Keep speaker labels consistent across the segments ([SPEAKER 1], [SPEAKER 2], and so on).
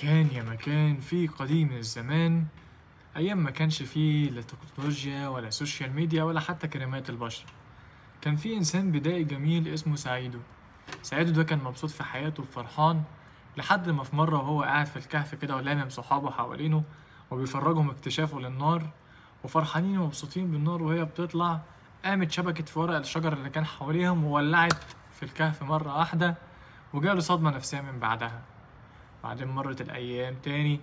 [SPEAKER 1] كان يا مكان في قديم الزمان، أيام ما كانش فيه لا تكنولوجيا ولا social media ولا حتى كريمات البشرة. كان في إنسان بدائي جميل اسمه سعيدو. سعيدو ده كان مبسوط في حياته وفرحان، لحد ما في مرة وهو قاعد في الكهف كده ولامم صحابه حوالينه وبيفرجهم اكتشافه للنار، وفرحانين ومبسوطين بالنار وهي بتطلع، قامت شبكت في ورق الشجر اللي كان حواليهم وولعت في الكهف مرة واحدة، وجاله صدمة نفسية من بعدها. بعدين مرت الأيام تاني،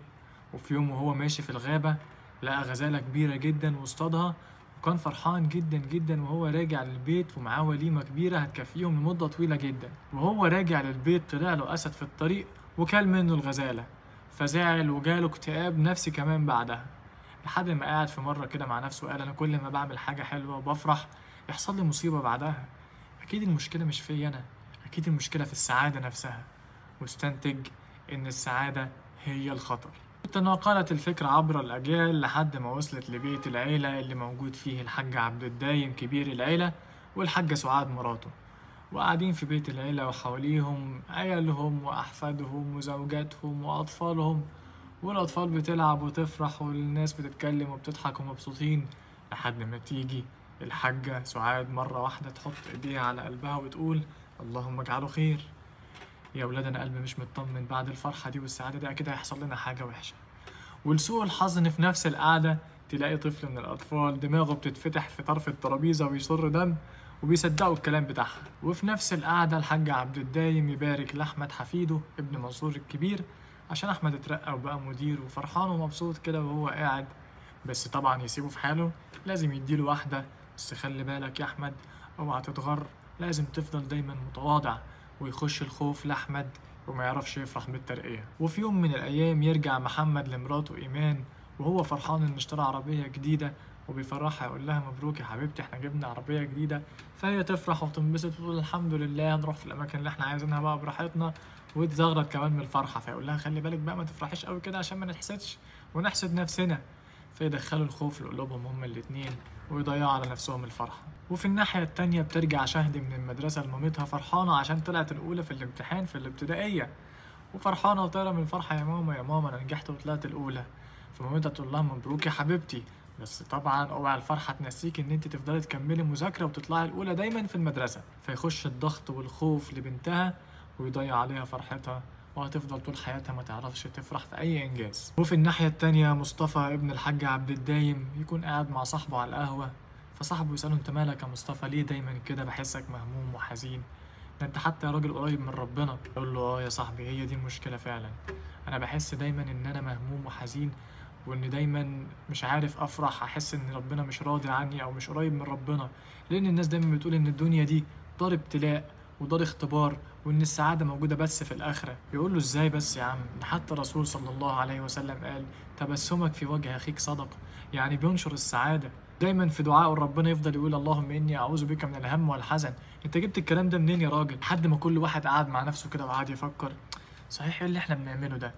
[SPEAKER 1] وفي يوم وهو ماشي في الغابة لقى غزالة كبيرة جدا واصطادها، وكان فرحان جدا جدا وهو راجع للبيت ومعاه وليمة كبيرة هتكفيهم لمدة طويلة جدا. وهو راجع للبيت طلع له أسد في الطريق وكل منه الغزالة، فزعل وجاله اكتئاب نفسي كمان بعدها. لحد ما قعد في مرة كده مع نفسه وقال أنا كل ما بعمل حاجة حلوة وبفرح يحصل لي مصيبة بعدها، أكيد المشكلة مش فيا أنا، أكيد المشكلة في السعادة نفسها. واستنتج إن السعادة هي الخطر. تناقلت الفكرة عبر الأجيال لحد ما وصلت لبيت العيلة اللي موجود فيه الحاج عبد الدايم كبير العيلة والحاجة سعاد مراته، وقاعدين في بيت العيلة وحواليهم عيالهم وأحفادهم وزوجاتهم وأطفالهم، والأطفال بتلعب وتفرح والناس بتتكلم وبتضحك ومبسوطين، لحد ما تيجي الحاجة سعاد مرة واحدة تحط إيديها على قلبها وتقول اللهم اجعله خير. يا ولاد أنا قلبي مش مطمن، بعد الفرحة دي والسعادة دي أكيد هيحصل لنا حاجة وحشة. ولسوء الحظ إن في نفس القعدة تلاقي طفل من الأطفال دماغه بتتفتح في طرف الترابيزة ويصر دم وبيصدقوا الكلام بتاعها. وفي نفس القعدة الحاج عبد الدايم يبارك لأحمد حفيده ابن منصور الكبير عشان أحمد اترقى وبقى مدير وفرحان ومبسوط كده وهو قاعد، بس طبعا يسيبه في حاله، لازم يديله واحدة، بس خلي بالك يا أحمد اوعى تتغر، لازم تفضل دايما متواضع. ويخش الخوف لأحمد وما يعرفش يفرح بالترقية. وفي يوم من الأيام يرجع محمد لمراته إيمان وهو فرحان إن اشترى عربية جديدة، وبيفرحها يقول لها مبروك يا حبيبتي احنا جبنا عربية جديدة، فهي تفرح وتنبسط وتقول الحمد لله هنروح في الأماكن اللي احنا عايزينها بقى براحتنا، وتزغرط كمان من الفرحة. فيقول لها خلي بالك بقى ما تفرحيش قوي كده عشان ما نحسدش ونحسد نفسنا، فيدخلوا الخوف لقلوبهم هما الاتنين ويضيعوا على نفسهم الفرحة. وفي الناحية التانية بترجع شهد من المدرسة لمامتها فرحانة عشان طلعت الأولى في الامتحان في الابتدائية، وفرحانة وطايرة من الفرحة، يا ماما يا ماما أنا نجحت وطلعت الأولى. فمامتها تقول لها مبروك يا حبيبتي، بس طبعا اوعى الفرحة تنسيك إن أنت تفضلي تكملي مذاكرة وتطلعي الأولى دايما في المدرسة. فيخش الضغط والخوف لبنتها ويضيع عليها فرحتها، وهتفضل طول حياتها ما تعرفش تفرح في أي إنجاز. وفي الناحية التانية مصطفى ابن الحاج عبد الدايم يكون قاعد مع صاحبه على القهوة، فصاحبه يسأله أنت مالك يا مصطفى، ليه دايما كده بحسك مهموم وحزين، ده أنت حتى يا راجل قريب من ربنا. يقول له آه يا صاحبي هي دي المشكلة فعلا، أنا بحس دايما إن أنا مهموم وحزين، وإن دايما مش عارف أفرح، أحس إن ربنا مش راضي عني أو مش قريب من ربنا، لأن الناس دايما بتقول إن الدنيا دي دار ابتلاء ودار اختبار، وإن السعادة موجودة بس في الآخرة. يقول له إزاي بس يا عم، ده حتى الرسول صلى الله عليه وسلم قال تبسمك في وجه أخيك صدقة، يعني بينشر السعادة. دايما في دعائه ربنا يفضل يقول اللهم إني أعوذ بك من الهم والحزن. أنت جبت الكلام ده منين يا راجل؟ لحد ما كل واحد قعد مع نفسه كده وقعد يفكر صحيح إيه اللي إحنا بنعمله ده؟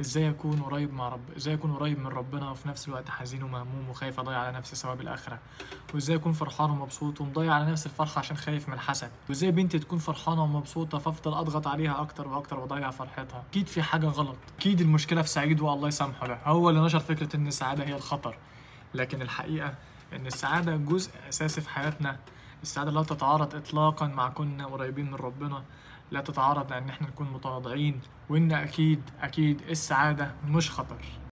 [SPEAKER 1] إزاي أكون قريب مع رب، إزاي أكون قريب من ربنا وفي نفس الوقت حزين ومهموم وخايف أضيع على نفسي ثواب الآخرة؟ وإزاي أكون فرحان ومبسوط ومضيع على نفسي الفرحة عشان خايف من الحسد؟ وإزاي بنتي تكون فرحانة ومبسوطة فأفضل أضغط عليها أكتر وأكتر وأضيع فرحتها؟ أكيد في حاجة غلط، أكيد المشكلة في سعيد والله يسامحه، ده هو اللي نشر فكرة إن السعادة هي الخطر. لكن الحقيقة إن السعادة جزء أساسي في حياتنا، السعادة لا تتعارض إطلاقا مع كنا قريبين من ربنا، لا تتعارض لأن احنا نكون متواضعين، وإن أكيد أكيد السعادة مش خطر.